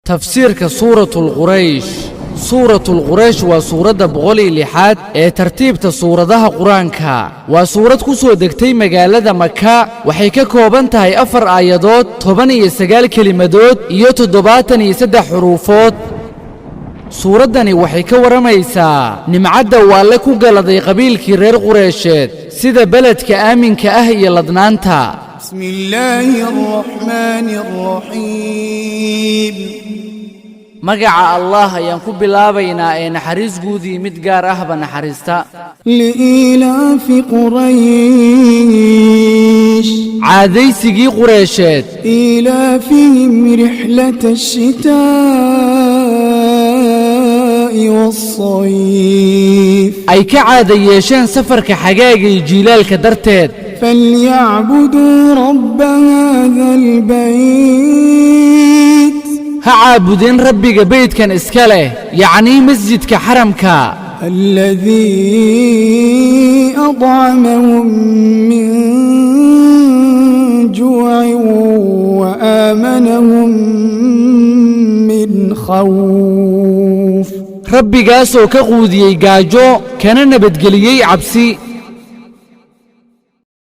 Tafsiirka Suuratul Quraysh. Suuratul Quraysh waa suuradda 106aad ee tartiibta suuradaha Qur-aanka. Waa suurad ku soo degtay magaalada Maka. Waxay ka kooban tahay 4 aayadood, 19 kelimadood iyo 73 xuruufood. Suuraddani waxay ka warramaysaa nimcadda uu Alle ku galaday qabiilkii reer Qureysheed, sida beledka aaminka ah iyo ladnaanta. بسم الله الرحمن الرحيم. Magaca Allaah ayaan ku bilaabaynaa ee naxariis guud iyo mid gaar ahba naxariista. لإيلاف قريش. Caadaysigii Qureysheed. إيلافهم رحلة الشتاء والصيف. Ay ka caada yeesheen safarka xagaaga iyo jiilaalka darteed. فليعبدوا رب هذا البيت. Ha caabudeen Rabbiga beydkan iska leh, yacnii masjidka xaramka. الذي أطعمهم من جوع وآمنهم من خوف. Rabbigaasoo ka quudiyey gaajo kana nabadgeliyey cabsi.